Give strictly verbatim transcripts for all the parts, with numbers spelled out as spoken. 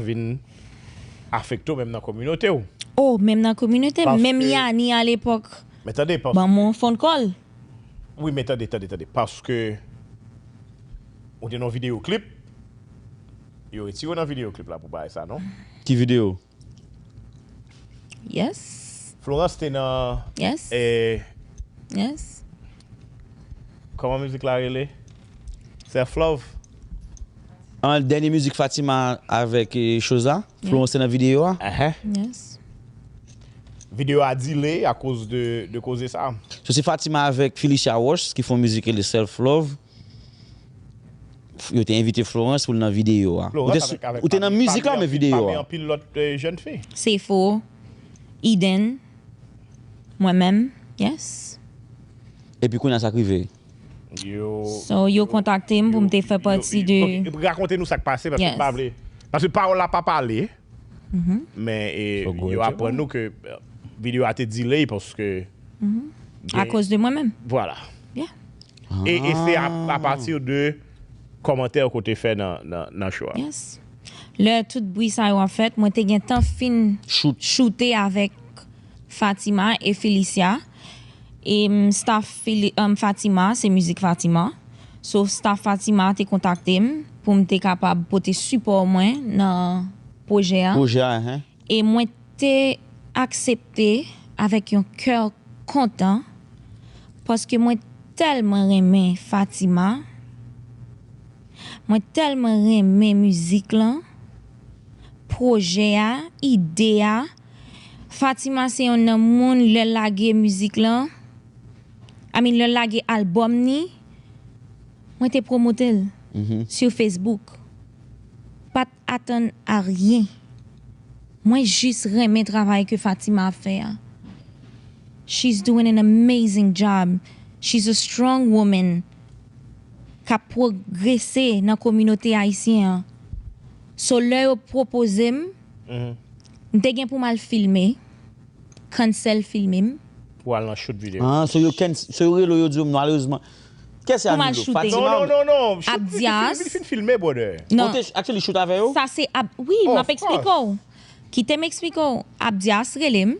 vin afekte w menm nan kominote w. Oh, menm nan kominote m, menm Paske- Yani alepòk, men tande, paske- ban m yon phone call. Wi, men tande, tande, tande. Paske ou te nan videyo klip, yo retire w nan videyo klip la pou bagay sa, non? Ki videyo? Yes. Florence te nan Yes. Eh, Yes. Kòman mizik la rele? Self Love. An, dènye mizik Fatima avèk eh, Choza. Yeah. Florence te nan videyo a. Ahan. Yes. Videyo a delay akoz de, de koze sa. So se Fatima avèk Felicia Roche ki fè yon mizik rele Self Love. F- Yo te envite Florence pou l nan videyo a. Ou te Florence sou- avèk, avèk ou te nan pami, mizik la pami men anpil, videyo pami a. Anpil lòt eh, jèn fi. Sefo, Eden, mwen menm, yes. Epi kounye a sa k rive. Yo So yo kontakte m pou m te fè yo- pati yo- de ok, rakonte nou sa k pase paske m Yes. pa vle. Paske pawòl la pa pale. Mhm. Men eh, So go yo ahead, aprann nou ke eh, videyo a te delay paske gen- Akoz de mwen menm. Vwala. Yeah. E, e se a, apati de kòmantè ke w te fè nan, nan, nan show a. Yes. Lè tout bri sa yo ap fèt, mwen te gentan fin Shoot. Choute avèk Fatima e Felicia. E m, staff Fili- um, Fatima, se mizik Fatima. So, staff Fatima te kontakte m pou m te kapab pote sipò mwen nan pwojè a. Pwojè a, hein? E mwen te aksepte avèk yon kè kontan, paske mwen tèlman renmen Fatima, mwen tèlman renmen mizik lan, pwojè a, ide a. Fatima se yon nan moun lè l lage mizik lan, I mean, lè l lage albòm ni, mwen te pwomote l Mhm. sur Facebook. Pa t atann a ryen. Mwen jis renmen travay ke Fatima ap fè a. She's doing an amazing job. She's a strong woman k ap pwogrese nan kominote ayisyen an. So, lè yo pwopoze m, Mhm. m te gen pou m al filme, cancel filme m. Pou al nan shoot videyo. Ah, so yo can, so yo rele w, yo di w, malerezman. Kiyès se Pou m al Anilo? Shoote. Fatima? Non, non, non, non. Shoot, li fin, Abdias. Li fin filme, brother. Non. Ou te actually shoot avè yo? Sa se Ab-, wi, Oh, m ap of course. Eksplike w. Kite m eksplike w. Abdias rele m.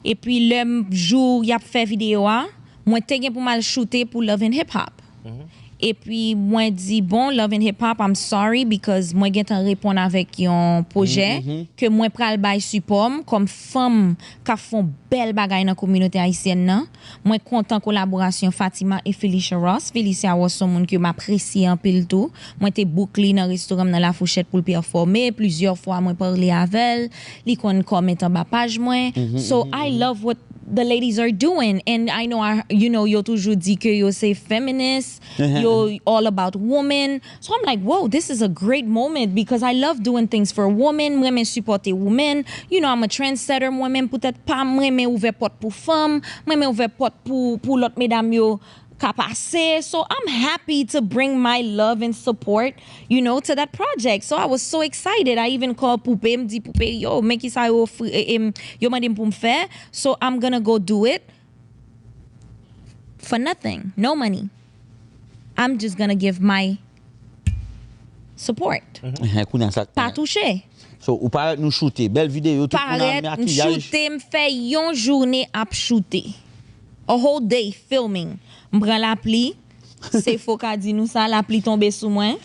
Epi lè m, jou y ap fè videyo a, mwen te gen pou m al choute pou Love and Hip Hop. Mhm. Epi mwen di, bon, Love and Hip Hop, I'm sorry, because mwen gentan reponn avèk yon pwojè Mhm. ke mwen pral bay sipò m kòm fanm k ap fè yon bèl bagay nan kominote ayisyèn nan. Mwen kontan kolaborasyon Fatima e Felicia Ross. Felicia Ross se yon moun ke m apresye anpil tou. Mwen te book li nan restoran m nan La Fourchette pou l pèfòme. Plizyè fwa mwen pale avè l. Li konn kòmante anba paj mwen. Mhm, So, mhm, I mhm. love what the ladies are doing. And I know, I, you know, yo toujou di ke yo se feminist, Mhm, yo mhm. all about women. So I'm like, whoa, this is a great moment because I love doing things for women. Mwen renmen sipòte women. You know, I'm a trendsetter mwen menm. Poutèt pa m, mwen renmen ouvè pòt pou fanm. Mwen renmen ouvè pòt pou, pou lòt medam yo ka pase. So I'm happy to bring my love and support, you know, to that project. So I was so excited. I even call Poupe, m di Poupe, yo, men kisa yo ofri, eh, em, yo mande m pou m fè. So I'm gonna go do it for nothing, no money. I'm just gonna give my support. Mhm. Kounye a sa. Pa touche. So, ou parèt nou choute. Bèl videyo, tout moun ap Parèt, m makiyaj. Choute, m fè yon jounen ap choute. A whole day filming. M pran lapli. Se fo ka di nou sa, lapli tonbe sou mwen.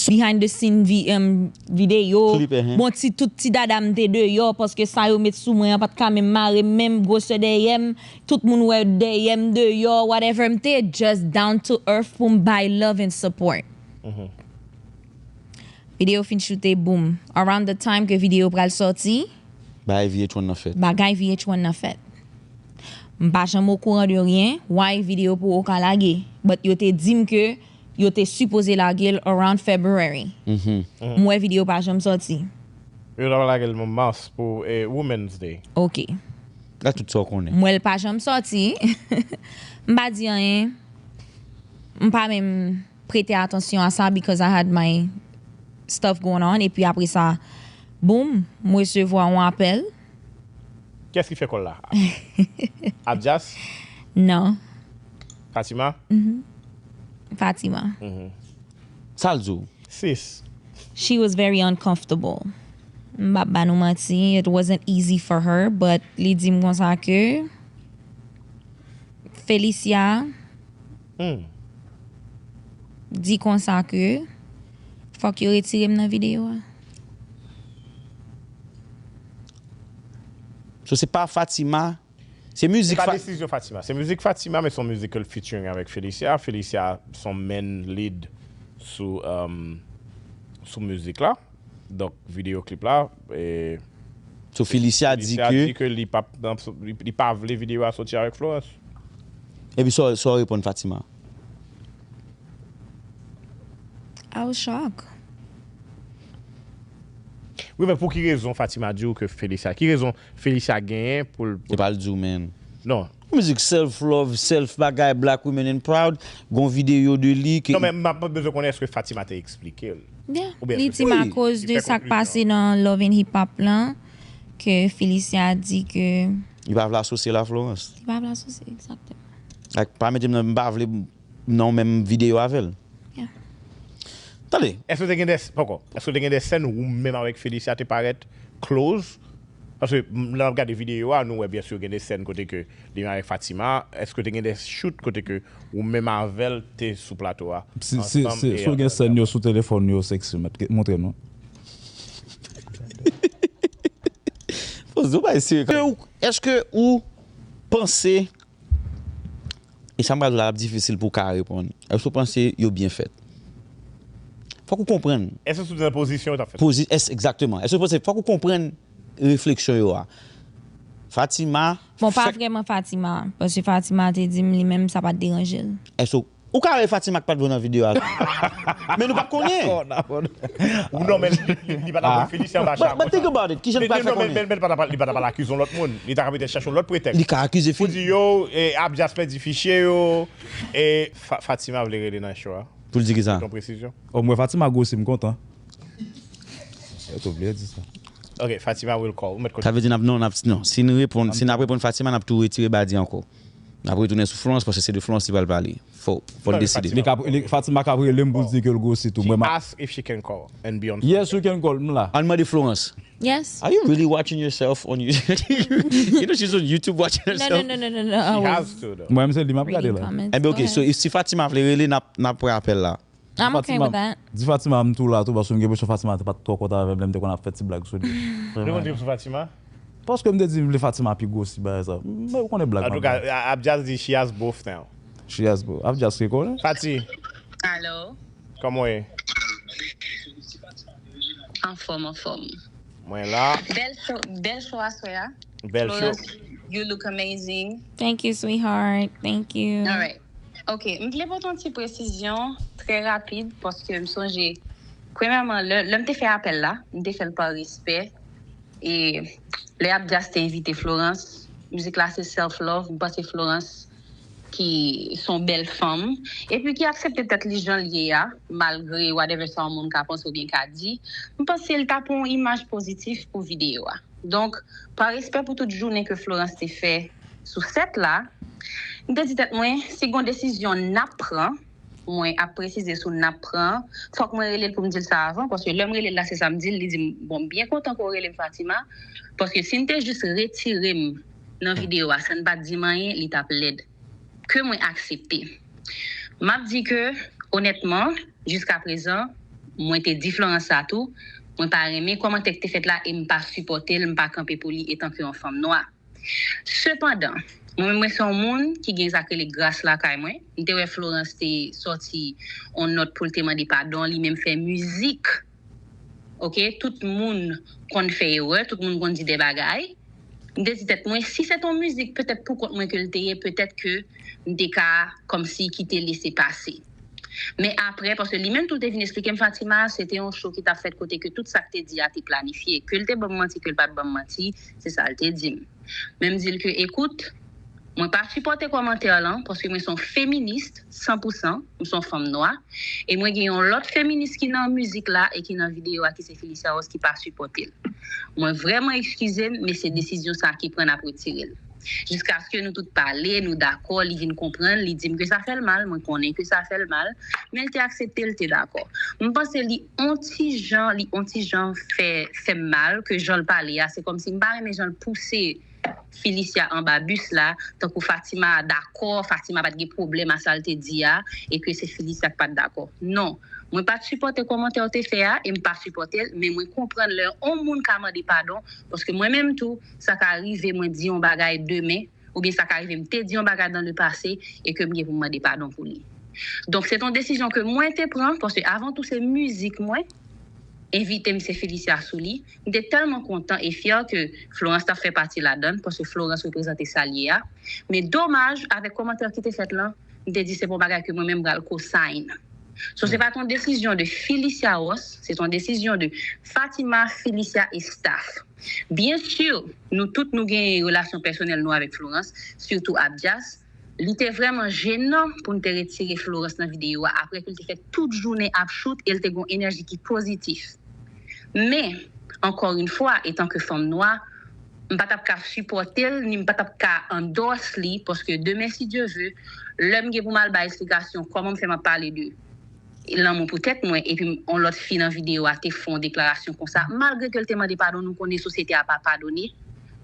Behind the scene vi-, em, videyo. Clip, eh, eh. Bon, ti, tout ti dada m te deyò, paske sa yo met sou mwen an pa t ka menm mare m, menm gwosè dèyè m. Tout moun wè dèyè m deyò, whatever. M te just down to earth pou m bay love and support. Mhm. Videyo fin choute, boom. Around the time ke videyo pral sòti, Bagay V H one nan fèt. Bagay V H one nan fèt. M pa janm okouran de ryen, why videyo poko ka lage. But yo te di m ke yo te sipoze lage l around February. Mhm. M wè videyo pa janm sòti. Yo t ap lage l nan Mars pou, eh, Women's Day. Ok. La tout sa w konnen. M wè l pa janm sòti. M pa di anyen. M pa menm prete atansyon a sa because I had my stuff going on. Epi apre sa, boom, m resevwa yon apèl. Kiyès ki fè kòl la? Abdias? Non. Fatima? Mhm. Fatima. Mhm. Sa l di w? Sis. She was very uncomfortable. M p ap ba nou manti, it wasn't easy for her, but li di m konsa ke Felicia Hmm. di konsa ke fòk yo retire m nan videyo a. So se pa Fatima. Se Se mizik pa Fa- desizyon Fatima. Se mizik Fatima, men se yon mizik ke l featuring avèk Felicia. Felicia se yon main lead sou, um, sou mizik la. Donk, videyo klip la. E So Felicia di Felicia ke di ke li pa, nan- li, li pa vle videyo a soti avèk Florence. Epi sa sa w reponn Fatima. I was shocked. Wi, men pou ki rezon Fatima di w ke Felicia? Ki rezon Felicia genyen pou l. E pa l di w, men. Non. Mizik self love, self bagay, black women and proud. Gon videyo de li ke Non, men m ap bezwen konnen èske Fatima te eksplike l. Yeah. Ou byen Li se di m sa. akoz Li de fè sa k konklisyon. Pase nan Love and Hip Hop lan ke Felicia di ke Li pa vle asosye la Florence. Li pa vle asosye, egzakteman. Like, pa mete m nan, m pa vle nan menm videyo avè l. Yeah. Tande. Èske te gen de poko? Èske te gen de sèn ou menm avèk Felicia te parèt close? Paske m- lè m ap gade videyo a, nou wè byen si gen de sèn kote ke li menm avèk Fatima. Èske te gen de shoot kote ke ou menm avè l te sou plato a? Si si si si w gen sèn yo sou telefòn yo sexy mèt montre nou. Poze w bay serye. Èske ou panse e sa m pral di w la ap difisil pou w ka reponn. Èske w panse yo byen fèt? Fòk ou konprann. Èske sou nan pozisyon yo t ap fèt? Pozi, èske, egzakteman. Èske w panse fòk ou konprann refleksyon yo a? Fatima. Bon, pa fèk- vrèman Fatima, paske Fatima te di m li menm sa pa t deranje l. Èske ou ka wè Fatima k pa t vle nan videyo a? Men nou pa konnen. Ou non, men li- li li pa t ap Felicia anba But, but think chako. about it. Kijan li pral fè Non, men konnen? Men li pa t ap- li pa t ap al akize yon lòt moun. Li ta ka petèt chache yon lòt pretèks. Li ka akize Pou Felicia. Di yo, e, Abdias pèdi fichye yo. E Fa- Fatima vle rele nan show a. Pou l di ki sa? Ton presizyon. O mwen Fatima gwosi m kontan. Yo tou vle di sa. Ok, Fatima will call. Ou mèt Sa vle di n ap non, n ap non. Si n reponn, si n ap reponn Fatima, n ap tou retire Badi ankò. N ap retounen sou Florence paske se de Florence li pral pale. Fò, fò n Non, deside. Li ka li- Fatima ka rele m pou l di ke l gwosi tou. She Mwen ma ask if she can call and be on. Yes, you can call m la. Ann mande Florence. Yes. Are you really watching yourself on YouTube? You know she's on YouTube watching No, herself. No, no, no, no, no. I She was has to though. Mwen menm se li m ap gade reading la. Comments. Eh ben ok, Go so ahead. If si Fatima vle rele, n ap n ap pran apèl la. I'm okay Fatima- with that. Di Fatima m tou la tou paske m gen enpresyon Fatima te pa t twò kontan avè m lè m te konn ap fè ti blag sou li. Ou te konn di sou Fatima? Paske m te di m vle Fatima pi gwosi bagay sa. Men ou konnen blag. An tou ka, Abdias di she has both now. She has both. Abdias ke konnen. Fati, Alo, kòman w ye? Anfòm, anfòm. Mwen la. Bèl show, bèl show aswè a. Bèl show. Florence, you look amazing. Thank you, sweetheart. Thank you. Alright. Ok, m vle pote yon ti presizyon trè rapid paske m sonje, premyèman, lè, lè m te fè apèl la, m te fè l pa respè. E lè Abdias te envite Florence, mizik la se Self Love, m panse Florence ki se yon bèl fanm, epi ki aksepte tèt li jan l ye a, malgre whatever sa yon moun ka panse oubyen ka di, m panse l ta pran yon imaj pozitif pou videyo a. Donk, pa respè pou tout jounen ke Florence te fè sou sèt la, m te di tèt mwen, si gon desizyon n ap pran, mwen ap presize sou n ap pran, fòk mwen rele l pou m di l sa avan, paske lè m rele l la, se sa m di l, li di m, bon, m byen kontan ke w rele m Fatima, paske si n te jis retire m nan videyo a san n pa t di m anyen, li t ap lèd. Ke mwen aksepte. M ap di ke, onètman, jiskaprezan, mwen te di Florence sa tou, mwen pa renmen kòmantè ki te fèt la e m pa sipòte l, m pa kanpe pou li etanke yon fanm nwa. Sepandan, mwen menm mwen se yon moun ki gen sa k rele gras lakay mwen. M te wè Florence te sòti yon nòt pou l te mande padon, li menm fè mizik. Ok, tout moun konn fè erè, tout moun konn di de bagay. M te di tèt mwen, si se t yon mizik petèt pou kont mwen ke l te ye, petèt ke m te ka kòmsi kite lese pase. Men apre, paske li menm tou te vin eksplike m, Fatima, se te yon show ki t ap fèt kote ke tout sa k te di a te planifye. Ke l te ban m manti, ke l pa t ban m manti, se sa l te di m. Men m di l ke, ekout, mwen pa sipòte kòmantè lan, paske mwen se yon feminis, san pou san, m se yon fanm nwa, e mwen gen yon lòt feminis ki nan mizik la e ki nan videyo a, ki se Felicia Rose, ki pa sipòte l. Mwen vrèman eskize m, men se desizyon sa ki pran, n ap retire l. Jiskaske nou tout pale, nou dakò, li vin konprann, li di m ke sa fè l mal, mwen konnen ke sa fè l mal, men l te aksepte, l te dakò. M panse li on ti jan, li on ti jan fè, fè m mal, ke jan l pale a, se kòmsi m pa renmen jan l pouse Felicia anba bis la, tankou Fatima dakò, Fatima pa t gen pwoblèm a sa l te di a, e ke se Felicia k pa t dakò. Non, mwen pa t sipòte kòmantè w te fè a, e m pa sipòte l, men mwen konprann lè on moun ka mande padon, paske mwen menm tou, sa ka rive mwen di yon bagay demen, oubyen sa ka rive m te di yon bagay dans le passé, e ke m gen pou m mande padon pou li. Donk, se t on desizyon ke mwen te pran, paske avan tou se mizik mwen, envite m se Felicia sou li. M te tèlman kontan e fyè ke Florence t ap fè pati ladan l, paske Florence reprezante sa l ye a. Men domaj, avèk kòmantè ki te fèt lan, m te di se pa yon bagay ke mwen menm m pral co-sign. So, se pa t yon desizyon de Felicia Ross, se t yon desizyon de Fatima, Felicia e staff. Byen si, nou tout nou gen relasyon pèsonèl nou avèk Florence, sitou Abdias. Li te vrèman jenan pou n te retire Florence nan videyo a, apre ke l te fè tout jounen ap choute e l te gen yon enèji ki pozitif. Men, ankò yon fwa, etan ke fanm nwa, m pa t ap ka sipòte l, ni m pa t ap ka andòse li, paske demen, si Dye ve, lè m gen pou m al bay esplikasyon kòman m fè m ap pale de lanmou pou tèt mwen, epi m, on lòt fi nan videyo a te fè yon deklarasyon konsa, malgre ke l te mande padon, nou konnen sosyete a pa padone,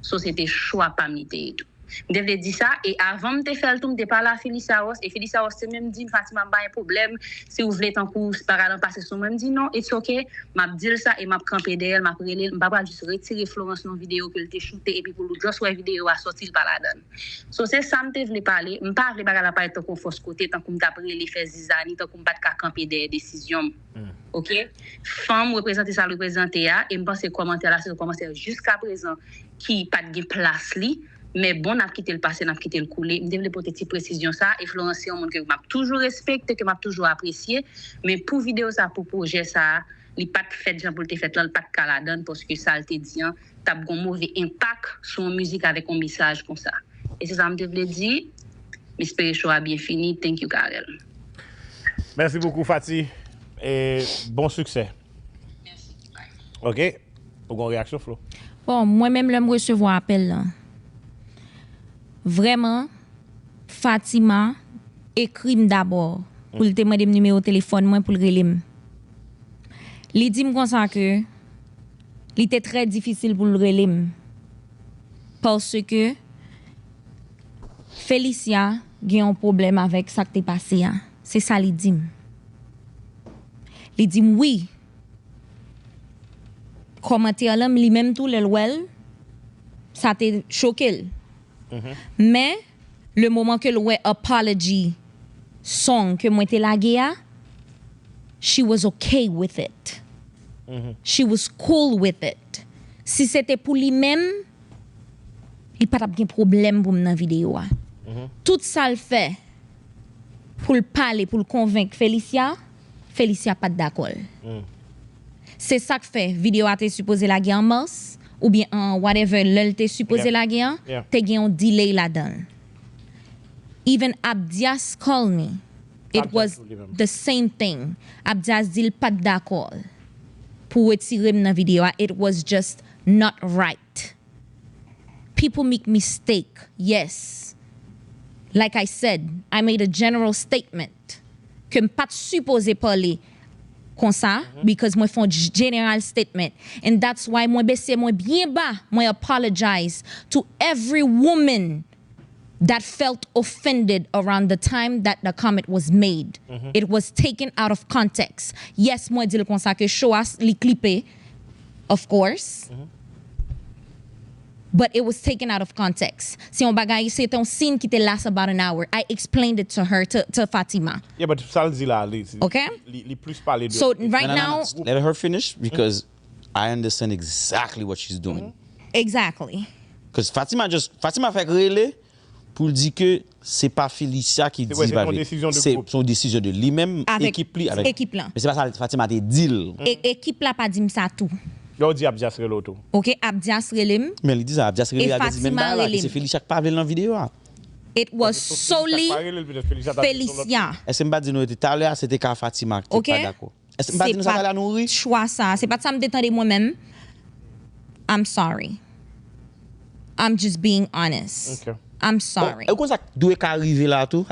so se te chwa pa m li te ye tou. M te vle di sa, e avan m te fè l tou, m te pale a Felicia Ross, e Felicia Ross te menm di m, Fatima, m pa gen pwoblèm, si w vle tankou bagay lan pase sou mwen, m di non, it's ok, m ap di l sa e m ap kanpe dèyè l, m ap rele l, m pa pral jis retire Florence nan videyo ke l te choute, epi pou l just wè videyo a sòti, l pa ladan l. So, se sa m te vle pale, m pa vle bagay la parèt tankou yon fòs kote, tankou m t ap rele fè zizani, tankou m pa t ka kanpe dèyè desizyon m. Ok? Fanm reprezante sa l reprezante a, e m panse kòmantè la, se yon kòmantè jiskaprezan ki pa t gen plas li, men bon, n ap kite l pase, n ap kite l koule. M te vle pote ti presizyon sa, e Florence se yon moun ke m ap toujou respekte, ke m ap toujou apresye, men pou videyo sa, pou pwojè sa, li pa t fèt jan pou l te fèt lan, li pa t ka ladan l, paske sa l te di an, t ap gen yon move enpak sou yon mizik avèk yon mesaj konsa. E se sa m te vle di, m espere show a byen fini, thank you, Carel. Mèsi bokou, Fati, e bon siksè. Ok, ou gen yon reyaksyon, Flo? Bon, mwen menm lè m resevwa apèl lan, vrèman, Fatima ekri m dabò pou l te mande m nimewo telefòn mwen pou l rele m. Li di m konsa ke li te trè difisil pou l rele m, paske Felicia gen yon pwoblèm avèk sa k te pase a. Se sa li di m. Li di m wi, kòmantè lan, li menm tou, lè l wè l, sa te choke l. Men, le moman ke l wè apology song ke mwen te lage a, she was okay with it. She was cool with it. Si se te pou li menm, li pa t ap gen pwoblèm pou m nan videyo a. Tout sa l fè pou l pale, pou l konvenk Felicia, Felicia pa t dakò l. Se sa k fè videyo a te sipoze lage an mas, oubyen an whatever lè l te sipoze lage an, te gen yon delay ladan l. Even Abdias call me. It was the same thing. Abdias di l pa t dakò pou retire m nan videyo a. It was just not right. People make mistake, yes. Like I said, I made a general statement ke m pa t sipoze pale konsa, because mwen fè yon general statement. And that's why mwen bese mwen byen ba, mwen apologize to every woman that felt offended around the time that the comment was made. It was taken out of context. Yes, mwen di l konsa ke show a li klipe, of course. But it was taken out of context. Se yon bagay, se te yon scene ki te last about an hour. I explained it to her, to, to Fatima. Yeah, but sa l di la, li, Okay? li, li plis pale de. So right No, no, now, no. Let her finish because I understand exactly what she's doing. Exactly. Because Fatima just, Fatima fèk rele pou l di ke se pa Felicia ki di Se vre, se yon desizyon de se gwoup. Se yon desizyon de li menm, Avèk ekip li, avèk ekip lan. Men se pa sa Fatima te di l. E, ekip la pa di m sa tou. Lè w di Abdias rele w tou. Ok, Abdias rele m. Men li di sa, Abdias rele E Abdias di menm Fatima bagay la, rele ke se m. Felicia k pa vle l nan videyo a. It was solely Fatima rele l, petèt Felicia ta di l sou lòt. Felicia. Èske m pa di nou talè a, se te ka Fatima ki Ok. Pa dakò? Èske m pa di nou sa talè a, nou ri? Chwa sa. Se pa t sa m te tande mwen menm. I'm sorry. I'm just being honest. Ok. I'm sorry. E konsa dwe ka rive la tou.